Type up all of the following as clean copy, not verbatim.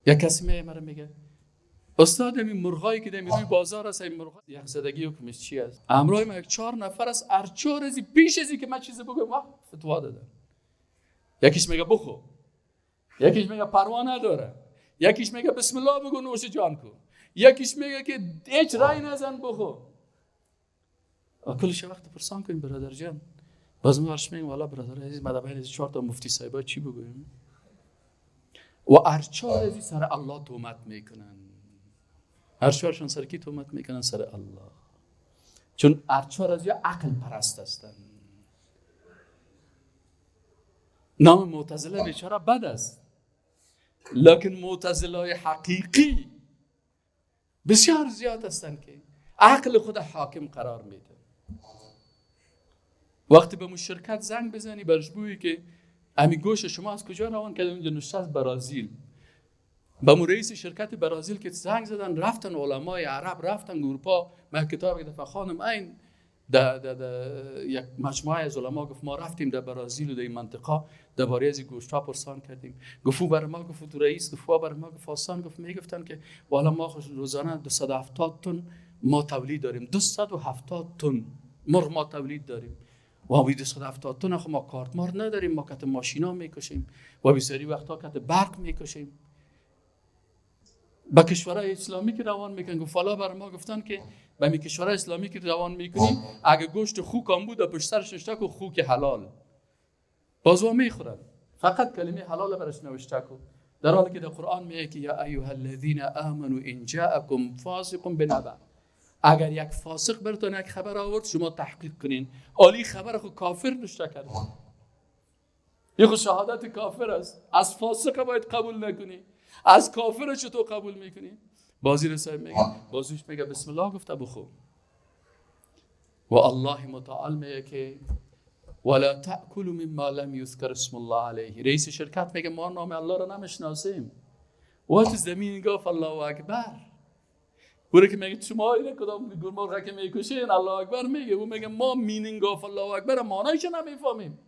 یک کسی میگه مرا میگه استاد این مرغایی که در روی بازار است، این مرغ یخزدگی حکمش چی است؟ همراه ما یک 4 نفر است، هر 4 از پیش از که من چیزی بگم فتوا دادن. یکیش میگه بخو، یکیش میگه پروا نداره، یکیش میگه بسم الله بگو نوش جان کو، یکیش میگه که هیچ رای نزن بخو. کلش وقت پرسان کنیم برادر جان. باز ما برش میگم والا برادر عزیز، ما در 4 تا مفتی صاحبا چی بگویم؟ و هر 4 از سر الله تهمت میکنن. هر 4شان سر کی تهمت میکنن؟ سر الله. چون هر 4 از یا عقل پرست هستن. نام معتزله بیچاره بد است، لکن معتزله حقیقی بسیار زیاد هستند که عقل خود حاکم قرار میده. وقتی به شرکت زنگ بزنی برش بگویی که امی گوش شما از کجا روان کرده، اونجا نشسته از برازیل. به رئیس شرکت برازیل که زنگ زدن، رفتن علمای عرب، رفتن اروپا. من کتاب یک دفعه خواندم، این در یک مجموعه از علما گفت ما رفتیم در برازیل و در این منطقه درباره از گوشت‌ها پرسان کردیم. گفت بر ما، گفت تو رئیس، گفت بر ما، گفت آسان، گفت میگفتن که والا ما روزانه 270 تن ما تولید داریم، 270 تن مرغ ما تولید داریم و ما 270 تن خب ما کارتمار نداریم، ما کت ماشینا میکشیم و بسیاری وقتا کت برق میکشیم. با کشورهای اسلامی که روان میکنن، گفت والا بر ما گفتن که به می کشورهای اسلامی که روان میکنی اگه گوشت خوک هم بود پشت سرش نوشته کو خوک حلال، باز وا میخورن، فقط کلمه حلال برش نوشته کو، در حالی که در قرآن میگه که یا ایها الذین آمنوا ان جاءکم فاسق بنبأ، اگر یک فاسق براتون یک خبر آورد شما تحقیق کنین. عالی خبر خو کافر نوشته کرده، یه خو شهادت کافر است، از فاسق باید قبول نکنی، از کافر چطور قبول میکنی؟ بازی رسای میگه، بازیش میگه بسم الله گفته بخو. و الله متعال میگه که ولا تأکلوا مما لم یذکر اسم الله علیه. رئیس شرکت میگه ما نام الله را نمیشناسیم. و تو زمین گفت الله اکبر. اون که میگه شما اینه کدام مرغ که میکشین الله اکبر میگه، اون میگه ما meaning of الله اکبر معنیش نمیفهمیم.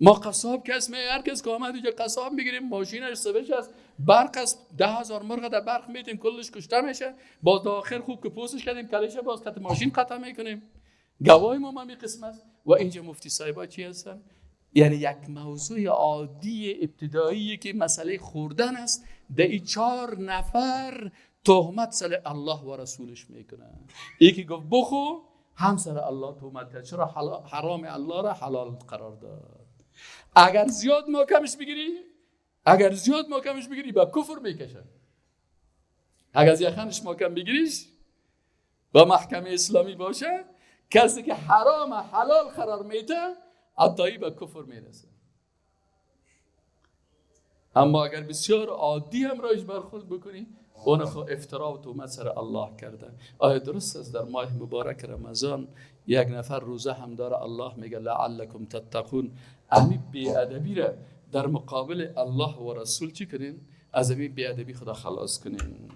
ما قصاب کس می هر کس که آمد اینجا قصاب میگیریم، ماشینش سوش است، برق است، 10,000 مرغ در برق میتیم، کلش کشته میشه، باز آخر خوب که پوستش کردیم کلش باز کت ماشین قطع میکنیم. گواهی ما می قسم است. و اینجا مفتی صاحبا چی هستن؟ یعنی یک موضوع عادی ابتدایی که مسئله خوردن است، در این 4 نفر تهمت سر الله و رسولش میکنن. یکی گفت بخو، هم سر الله تهمت کرد، چرا حرام الله را حلال قرار داد. اگر زیاد محکمش بگیری، اگر زیاد محکمش بگیری با کفر میکشن. اگر از یخنش محکم بگیریش با محکمه اسلامی باشه، کسی که حرام حلال قرار میده عطایی به کفر میرسه. اما اگر بسیار عادی هم رایش برخورد بکنی، اون خو افترا و تهمت سر الله کرده. آیا درست است در ماه مبارک رمضان یک نفر روزه هم داره، الله میگه لعلکم تتقون، امی بی‌ادبی را در مقابل الله و رسول چی کنین؟ از امی بی‌ادبی خدا خلاص کنین.